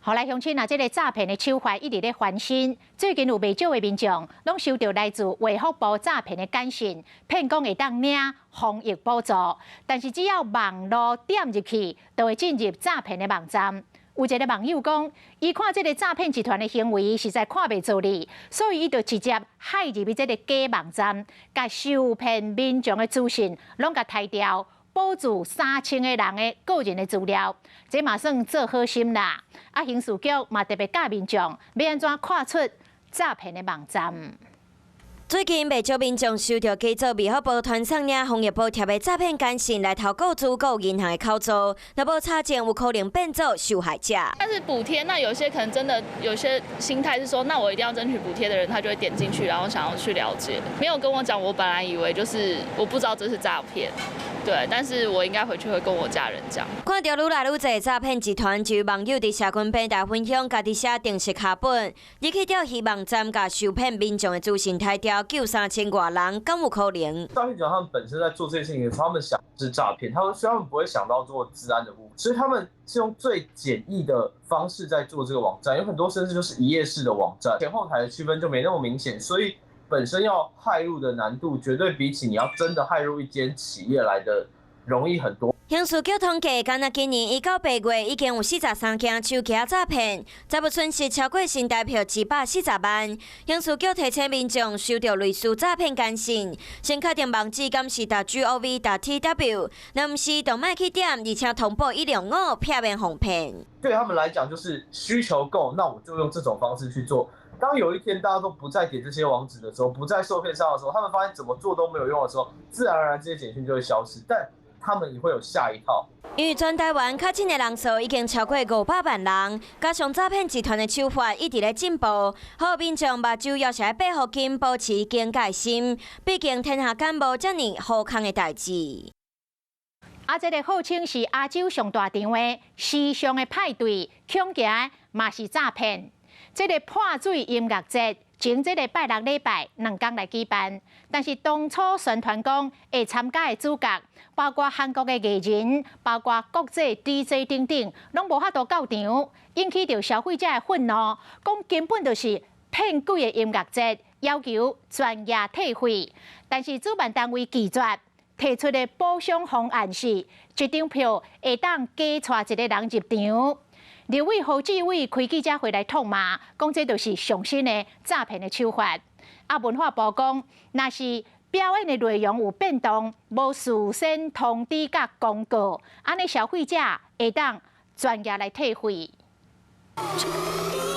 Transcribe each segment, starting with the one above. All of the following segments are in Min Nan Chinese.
好來，鄉親啊，這个詐騙的手法一直咧翻新。最近有袂少的民眾攏收著來自衛福部詐騙的簡訊，騙講會當領防疫補助，但是只要網路點入去，就會進入詐騙的網站。有一个網友講，伊看這个詐騙集團的行為實在看袂做哩，所以伊就直接骇入去這个假網站，共受騙民眾的資訊攏共刣掉。保住3000个人的個人的資料，這嘛算做好心啦。啊，刑事局嘛特別教民眾欲按怎看出詐騙的網站。最近袂少民眾收著假做衛福部傳送領防疫補貼的詐騙簡訊來投顧主購銀行的口座，若無查證，有可能變做受害者。但是補貼，那有些可能真的有些心態是說，那我一定要爭取補貼的人，他就會點進去，然後想要去了解。沒有跟我講，我本來以為就是我不知道這是詐騙。對，但是我應該回去會跟我家人講。看著愈來愈濟詐騙集團，就網友佇社群平台分享家己寫程式腳本，入去釣魚網站，共受騙民眾的資訊刣掉，救3000外人，敢有可能？詐騙集團他們本身在做這些事情，他們想是詐騙，他們所以他們不會想到做資安的部分，所以他們是用最簡易的方式在做這個網站，有很多甚至就是一頁式的網站，前後台的區分就沒那麼明顯，所以本身要骇入的難度，絕對比起你要真的骇入一間企業來的容易很多。刑事局統計，干焦今年1到8月已經有43件手機詐騙，財物損失超過新台票140萬。刑事局提醒民眾，收著類似詐騙簡訊，先確定網址敢是 .gov.tw，若毋是，就莫去點，而且通報105，避免予騙。對他們來講，就是需求夠，那我就用這種方式去做。當有一天大家都不再點這些網址的時候，不再受騙上的時候，他們發現怎麼做都沒有用的時候，自然而然這些簡訊就會消失。但他們也會有下一套。因為全台灣確診的人數已經超過500萬人，加上詐騙集團的手法一直咧進步，呼籲民眾目睭猶是愛閉予緊，保持警戒心。畢竟天下間無遮爾好康的代誌。啊，這个號稱是亞洲上大場的時尚的派對，恐驚嘛是詐騙。這个破水音樂節，前這个拜六禮拜2工來舉辦，但是當初宣傳講會參加的主角，包括韓國的藝人，包括國際 DJ 等等，攏無法度到場，引起著消費者的憤怒，講根本就是騙鬼的音樂節，要求全額退費。但是主辦單位拒絕，提出的補償方案是一張票會當加帶一个人入場。立委胡志偉開記者會來痛罵，講這就是上新的詐騙的手法。啊，文化部講，若是表演的內容有變動，無事先通知佮公告，按呢消費者會當全額來退費。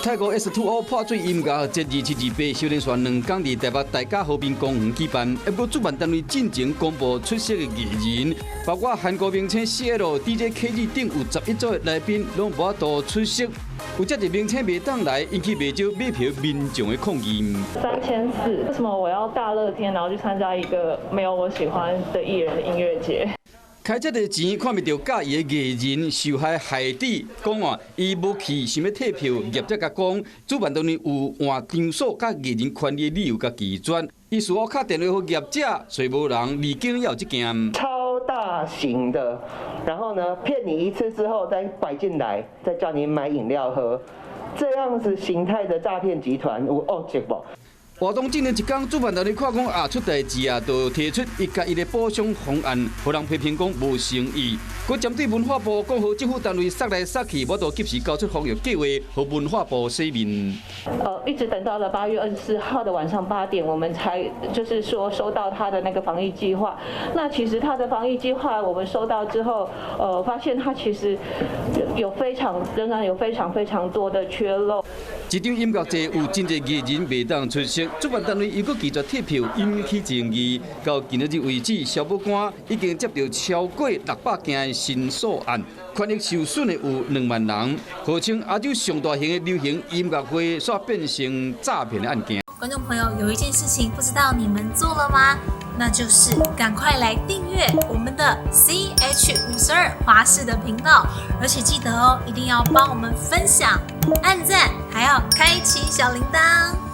泰國 S2O 破水音樂節2728小連續2工佇台北大甲和平公園舉辦，不過主辦單位進前公布出席的藝人，包括韓國明星 CL、DJ KG 等有11組的來賓，攏無法度出席。有遮濟明星袂當來，引起袂少買票民眾的抗議。3400，為什麼我要大熱天然後去參加一個沒有我喜歡的藝人的音樂節？開這個錢看袂著佮意的藝人，受害害者講啊，伊無去，想欲退票，業者共講，主辦單位有換場所佮藝人權利的理由共拒絕，伊事後敲電話予業者，揣無人，離境也有這件。超大型的，然後呢，騙你一次之後再拐進來，再叫你買飲料喝，這樣子形態的詐騙集團有惡質無？活動進行一工，主辦單位看講啊出代誌啊，就提出伊家己的補償方案，予人批評講無誠意。閣針對文化部講予政府單位捒來捒去，無法度及時交出防疫計劃，予文化部洗面。一直等到了8月24號的晚上8點，我們才就是說收到他的那個防疫計劃。那其實他的防疫計劃，我們收到之後，發現他其實有非常仍然有非常非常多的缺漏。這場音樂節有真濟藝人袂當出席，主辦單位又閣拒絕退票，引起爭議。到今仔日為止，消保官已經接著超過600件的申訴案，權益受損的有2萬人，號稱亞洲上大型的流行音樂會，煞變成詐騙的案件。觀眾朋友，有一件事情不知道你們做了嗎？那就是趕快來訂閱我們的 CH52華視的頻道，而且記得哦，一定要幫我們分享、按讚，還要開啟小鈴鐺。